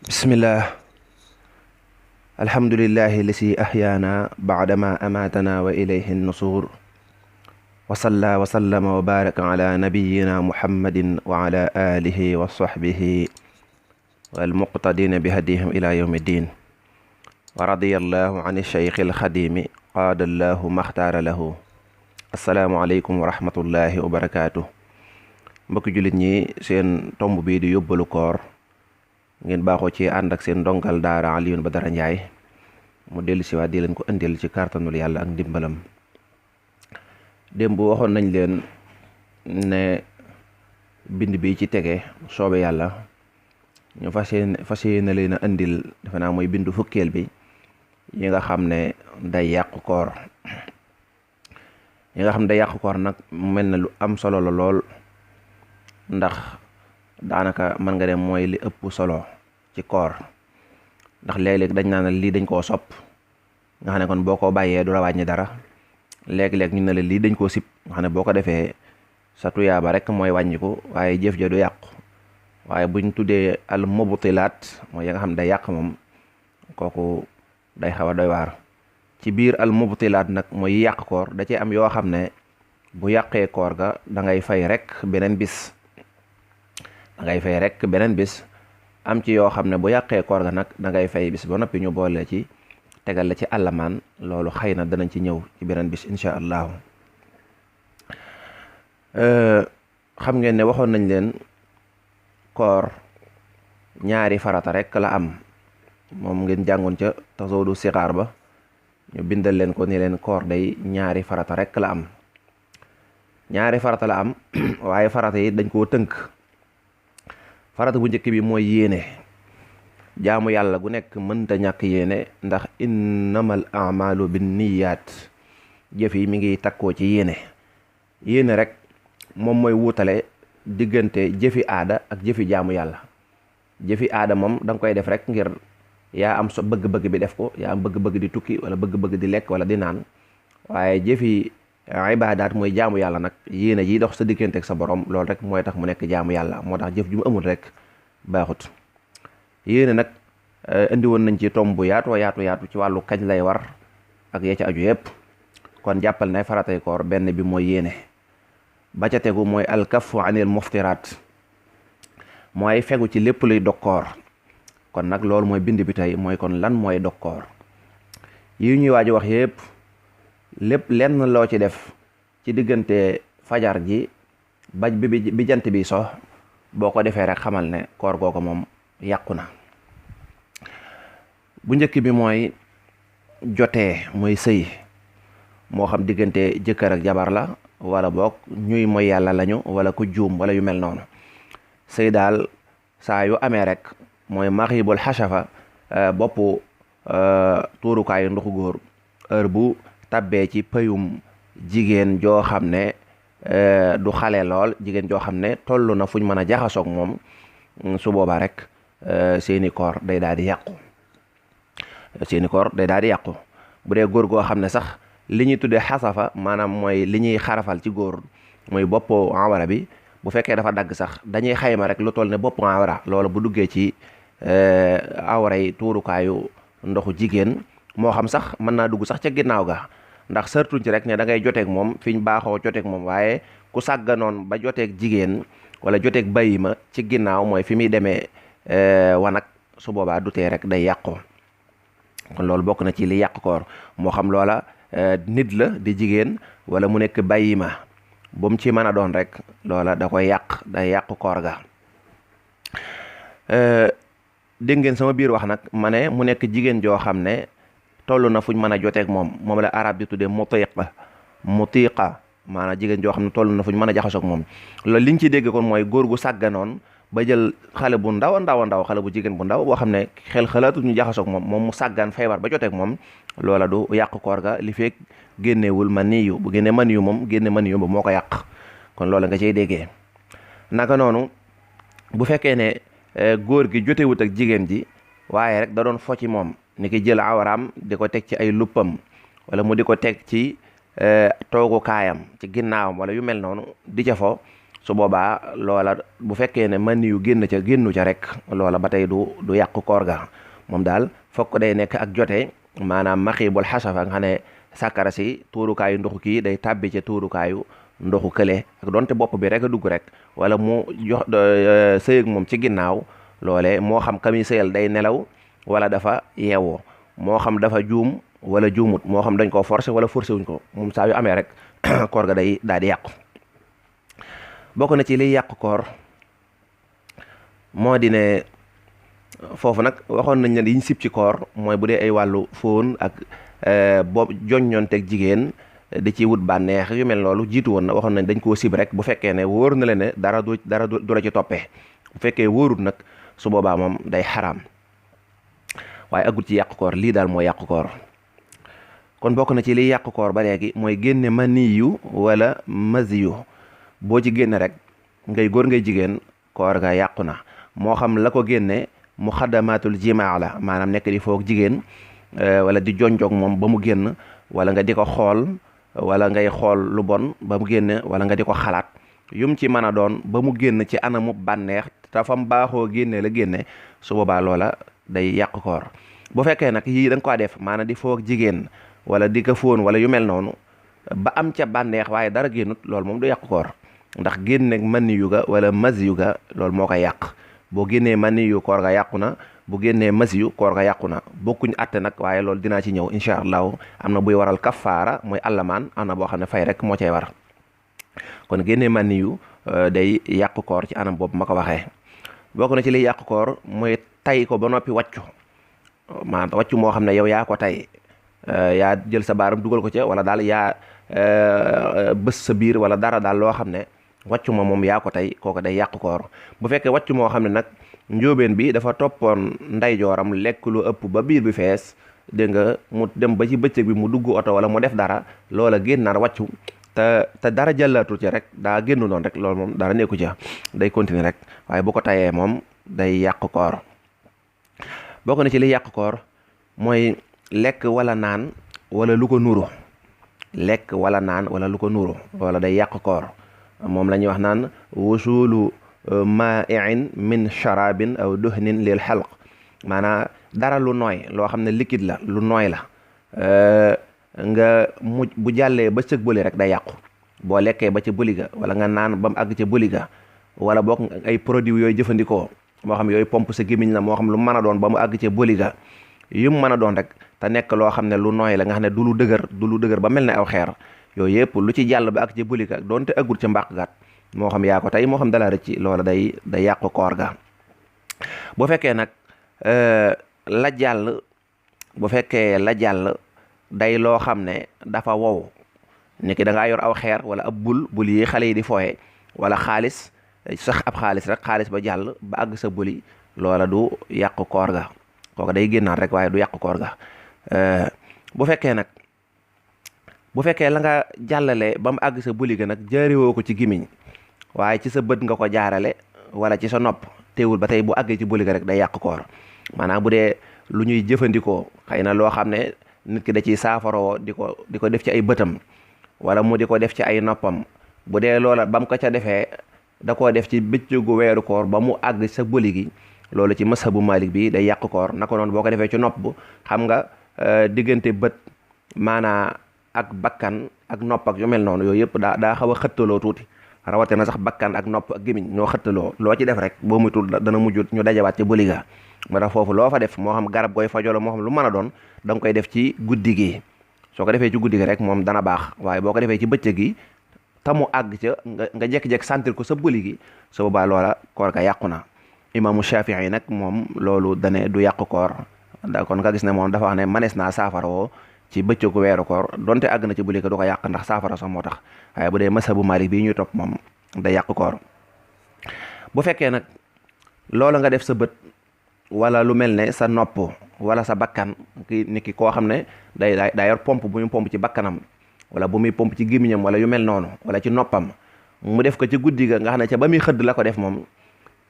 bismillah alhamdulillahi lasi ahyaana ba'dama amatana wa ilayhi nusur wa salla wa sallama wa baraka ala nabiyyina muhammadin wa ala alihi wa sahbihi wal muqtadina bi hadihim ila yawmi ddin wa radiyallahu an shaykh al xadimi qaadallahu maxtaara lahu assalaamu aleykum wa rahmatullahi wa barakatuh. mbokki jullit ñi, seen tomb bii di yóbbalu koor ngeen baaxoo ci ànd ak seen ndongal daara Alioune Badara Ndiaye mu dellu si waat di leen ko indil ci kàttanul yàlla ak ndimbalam. démb waxoon nañ leen ne bind bi ci tege soobe yàlla ñu fas yéene leen a indil defe naa mooy bindu fukkeel bi yi nga xam ne day yàqu koor. yi nga xam ne day yàqu koor nag mu mel ne lu am solo la lool, ndax daanaka mën nga dem mooy li ëpp solo ci koor. ndax léeg-léeg dañ naan lii dañ koo sopp nga xam ne kon boo ko bàyyee du la wàññi dara. léeg-léeg ñu ne la lii dañ koo sib nga xam ne boo ko defee sa tuyaaba rek mooy wàññiku waaye jëf ja du yàqu. waaye buñ tuddee al mubtilaat mooy ya nga xam ne day yàq moom kooku day xaw a doy waar. ci biir al mubtilaat nag mooy yàq koor da cee am yoo xam ne bu yàqee koor ga da ngay fay rek beneen bis. am ci yoo xam ne bu yàqee koor ga nag da ngay fay bis ba noppi ñu boole ci tegal la ci àllamaan. loolu xëy na danañ ci ñëw ci beneen bis incha allahu. xam ngeen ne waxoon nañ leen koor ñaari farata rek la am. moom ngeen jàngoon ca tasawudu sixaar ba ñu bindal leen ko ni leen koor day ñaari farata rek la am. ñaari farata la am waaye farata yi dañ koo tënk. farata bu njëkk bi mooy yéene. jaamu yàlla gu nekk mënta ñàkk yéene, ndax innamal a'malu binniyaat. jëf yi mi ngi takkoo ci yéene. yéene rek moom mooy wuutale diggante jëfi aada ak jëfi jaamu yàlla. jëfi aada moom da nga koy def rek ngir yaa am so bëgg-bëgg bi def ko, yaa am bëgg-bëgg di tukki wala bëgg-bëgg di lekk wala di naan. waaye jëfi ibaadaat mooy jaamu yàlla nag yéene ji dox sa diggante ak sa borom, loolu rek mooy tax mu nekk jaamu yàlla. moo tax jëf ju mu amul rek baaxut. yéene nag indi woon nañ ci tomb bu yaatu ci wàllu kañ lay war ak ya ca aju yépp. kon jàppal ne faratay koor benn bi mooy yéene. ba ca tegu mooy alkafu anil muftiraat, mooy fegu ci lépp luy dog koor. kon nag loolu mooy bind bi tey mooy kon lan mooy dog koor. yi ñuy waaj wax yépp lépp lenn loo ci def ci diggante fajar ji bi jant bi so boo ko defee rek xamal ne koor googu moom yàqu na. bu njëkk bi mooy jotee, mooy sëy. moo xam diggante jëkkër ak jabar la wala boog ñuy mooy yàlla lañu wala ku juum wala yu mel noonu. sëy daal saa yu amee rek mooy maxibul xasafa, boppu tuurukaayu ndoxu góor heure bu tabbee ci pëyum jigéen joo xam ne du xale lool, jigéen joo xam ne toll na fuñ mën a jaxasoog moom, su boobaa rek seeni koor day daal di yàqu. bu dee góor goo xam ne sax li ñuy tuddee xasafa, maanaam mooy li ñuy xarafal ci góor mooy boppu awara bi, bu fekkee dafa dagg sax dañuy xayma rek lu toll ne boppu awara. loolu bu duggee ci awara yi tuurukaayu ndoxu jigéen, moo xam sax mën naa dugg sax ca ginnaaw ga, ndax sartuñ ci rek ne da ngay joteeg moom fiñ baaxoo joteeg moom. waaye ku sàgganoon ba joteeg jigéen wala joteeg bàyyi ma ci ginnaaw, mooy fi muy demee wanag, su boobaa du tee rek day yàqoo. kon loolu bokk na ci li yàq koor. moo xam loola nit la di jigéen wala mu nekk bàyyi ma, bu mu ci mën a doon rek loola da koy day yàq koor ga. dégg ngeen sama biir wax nag ma ne mu nekk jigéen joo xam ne toll na fuñ mën a joteeg moom la arab di tuddee mutiqa maanaam jigéen joo xam ne toll na fuñ mën a jaxasoog moom. loolu liñ ci dégg kon mooy góor gu sàgganoon ba jël xale bu ndaw xale bu jigéen bu ndaw boo xam ne xalaatu ñu jaxasoog moom mu sàggan feebar ba joteeg moom, loola du yàq koor ga li feek génnewul maniyu. bu génne maniyu moom génne maniyu ba moo ko yàq. kon loola nga cey déggee. naka noonu bu fekkee ne góor gi jotewut ak jigéen ji waaye rek da doon fo ci moom, ni ki jël awaraam di ko teg ci ay luppam wala mu di ko teg ci toogu kaayam ci ginnaawam wala yu mel noonu di ca fo, su boobaa loola bu fekkee ne man yu génnu ca rek loola ba tey du yàq koor ga moom daal fokk day nekk ak jote maanaam maxibul xasafa nga xam ne sàkkara si tuurukaayu ndoxu kii day tàbbi ca tuurukaayu ndoxu kële ak donte bopp bi rek a dugg rek wala mu jox sëyëg moom ci ginnaaw loole moo xam kami sëyal day nelaw wala dafa yeewoo moo xam dafa juum wala juumut moo xam dañ koo forcé wala forcé wuñ ko moom saa yu amee rek koor ga day daal di yàqu. bokk na ci liy yàq koor moo di ne foofu nag waxoon nañ ne yiñ sib ci koor mooy bu dee ay wàllu fóon ak boobu joññoonteeg jigéen di ci wut bànneex yu mel loolu jiitu woon na waxoon nañ dañ koo sib rek bu fekkee ne wóor na leen ne dara du la ci toppee bu fekkee wóorut nag su boobaa moom day xaraam waaye aggut ci yàq koor lii daal mooy yàq koor. kon bokk na ci liy yàq koor ba léegi mooy génne maniyu wala maziyu boo ci génne rek ngay góor ngay jigéen koor ga yàqu na moo xam la ko génne muxaddamatul jimaa la maanaam nekk di foog jigéen wala di jonjoog moom ba mu génn wala nga di ko xool wala ngay xool lu bon ba mu génn wala nga di ko xalaat yum ci mën a doon ba mu génn ci anamu bànneex te fam baaxoo génne la génne su boobaa loola day yàq koor. bu fekkee nag yii da nga ko def maanaam di foog jigéen wala di ko fóon wala yu mel noonu ba am ca bànneex waaye dara génnut loolu moom du yàq koor ndax génne mani yu ga wala masi yu ga loolu moo koy yàq boo génnee mani yu koor ga yàqu na bu génnee masi yu koor ga yàqu na bokkuñ atte nag waaye loolu dinaa ci ñëw incha allahu am na buy waral kafaara mooy allamaan am na boo xam ne fay rek moo cay war kon génnee mani yu day yàq koor ci anam boobu ma ko waxee. bokk na ci liy yàq koor mooy tay ko ba noppi wàccu maanaam wàccu moo xam ne yow yaa ko tay yaa jël sa baaram dugal ko ca wala daal yaa bës sa biir wala dara daal loo xam ne wàccu ma moom yaa ko tey kooku day yàq koor. bu fekkee wàccu moo xam ne nag njóobeen bi dafa toppoon ndeyjooram lekk lu ëpp ba biir bi fees dégg nga mu dem ba ci bëccëg bi mu dugg oto wala mu def dara loola génnaar wàccu te dara jàllaatu ci rek daa génnu noonu rek loolu moom dara nekku ca day continuer rek waaye bu ko tayee moom day yàq koor. bokk na ci li yàq koor mooy lekk wala naan wala lu ko nuru lekk wala naan wala lu ko nuru wala day yàq koor moom la ñuy wax naan wusulu maa'in min sharabin aw duhnin lil xalq maanaam dara lu nooy loo xam ne liquide la lu nooy la nga mujj bu jàllee ba cëg bëli rek day yàqu boo lekkee ba ca bëli ga wala nga naan ba mu àgg ca bëli ga wala boog ay produits yooyu jëfandikoo moo xam yooyu pompe sa gémmiñ la moo xam lu mën a doon ba mu àgg ca bëli ga yu mu mën a doon rek te nekk loo xam ne lu nooy la nga xam ne du lu dëgër ba mel ne aw xeer yooyu yëpp lu ci jàll ba ak ca bëli ga doonte aggul ca mbàq gaat moo xam yaa ko tey moo xam dala rëcc loola day yàq koor ga. bu fekkee nag la jàll bu fekkee la jàll day loo xam ne dafa wow niki da ngaa yor aw xeer wala ab bul yi xale yi di fooye wala xaalis sax ab xaalis rek xaalis ba jàll ba àgg sa buli loola du yàq koor ga kooka day génnaat rek waaye du yàq koor ga. bu fekkee la nga jàllale ba mu àgg sa buli ga nag jaarewoo ko ci gimiñ waaye ci sa bët nga ko jaarale wala ci sa nopp teewul ba tey bu àggee ci buli ga rek day yàq koor maanaam bu dee lu ñuy jëfandikoo xëy na loo xam ne nit ki da ciy saafaroo di ko def ci ay bëtam wala mu di ko def ci ay noppam bu dee loola ba mu ko ca defee da koo def ci bëccëgu weeru koor ba mu àgg sa buli gi loolu ci mazhabu Malik bi day yàq koor naka noonu boo ko defee ci nopp xam nga diggante bët maanaa ak bakkan ak nopp ak yu mel noonu yooyu yëpp daa xaw a xëttaloo tuuti rawate na sax bakkan ak nopp ak gémmiñ ñoo xëttaloo loo ci def rek boo mutul dana mujj ñu dajawaat ci buli ga moo tax foofu loo fa def moo xam garab gooy fajolo moo xam lu mën a doon da nga koy def ci guddi gi soo ko defee ci guddi gi rek moom dana baax waaye boo ko defee ci bëccëg gi tamu àgg ca nga jekki-jekki sentir ko sa buli gi su boobaa loola koor ga yàqu na. imaamu Shafii yi nag moom loolu dane du yàqu koor kon nga gis ne moom dafa wax ne manees naa saafara woo ci bëccëgu weeru koor donte àgg na ci buli ga du ko yàq ndax saafara sax moo tax waaye bu dee mazhabu Maalik bii ñuy topp moom day yàq koor. bu fekkee nag loola nga def sa bët wala lu mel ne sa nopp wala sa bakkan nit ki koo xam ne daa yor pompe bu muy pompe ci bakkanam wala bu muy pompe ci gémmiñam wala yu mel noonu wala ci noppam mu def ko ci guddi ga nga xam ne ca ba muy xëdd la ko def moom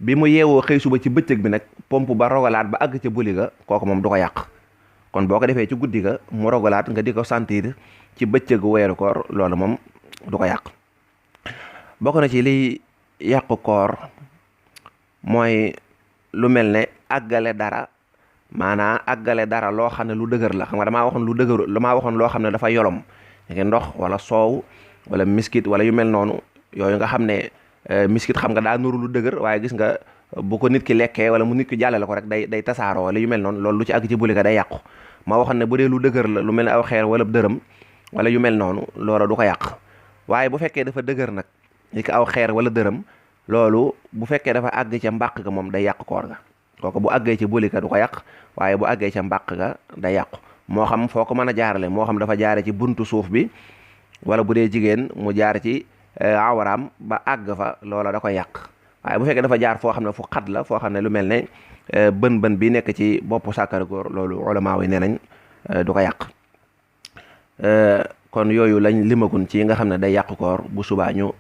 bi mu yeewoo xëy suba ci bëccëg bi nag pompe ba rogalaat ba àgg ca buli ga kooku moom du ko yàq kon boo ko defee ci guddi ga mu rogalaat nga di ko sentir ci bëccëgu weeru koor loolu moom du ko yàq. bokk na ci liy yàqu koor mooy lu mel ne àggale dara, maanaa àggale dara loo xam ne lu dëgër la. xam nga damaa waxoon lu dëgëru damaa waxoon loo xam ne dafa yolom ngi ndox wala soow wala miskit wala yu mel noonu, yooyu nga xam ne miskit xam nga daa nuru lu dëgër, waaye gis nga bu ko nit ki lekkee wala mu nit ki jàllale ko rek day tasaaroo wala yu mel noonu, loolu lu ci àgg ci buli ka day yàqu. ma waxoon ne bu dee lu dëgër la lu mel ne aw xeer wala dërëm wala yu mel noonu, loola du ko yàq. waaye bu fekkee dafa dëgër nag ni ko aw xeer wala dërëm, loolu bu fekkee dafa àgg ca mbàq ga moom day yàq koor ga. kooku bu àggee ci buli ka du ko yàq, waaye bu àggee ca mbàq ga day yàqu. moo xam foo ko mën a jaarale, moo xam dafa jaare ci buntu suuf bi, wala bu dee jigéen mu jaar ci awaraam ba àgg fa, loola da koy yàq. waaye bu fekkee dafa jaar foo xam ne fu xat la, foo xam ne lu mel ne bën bën bi nekk ci boppu sàkkara góor, loolu ulama yi nee nañ du ko yàq. kon yooyu lañ limagun ci nga xam ne day yàq koor. bu subaa ñu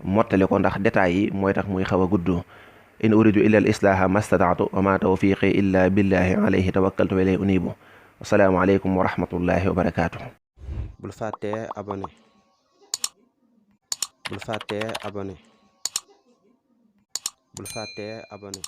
mottali ko ndax détails yi mooy tax muy xaw a gudd. in uridu illa al islaha mastataatu wa ma tawfiqi illa billahi alayhi tawakkaltu wa ilayhi unibu. assalaamu aleykum wa rahmatullahi wa barakaatu. bul fàttee abonné bul fàttee abonné bul fàttee abonné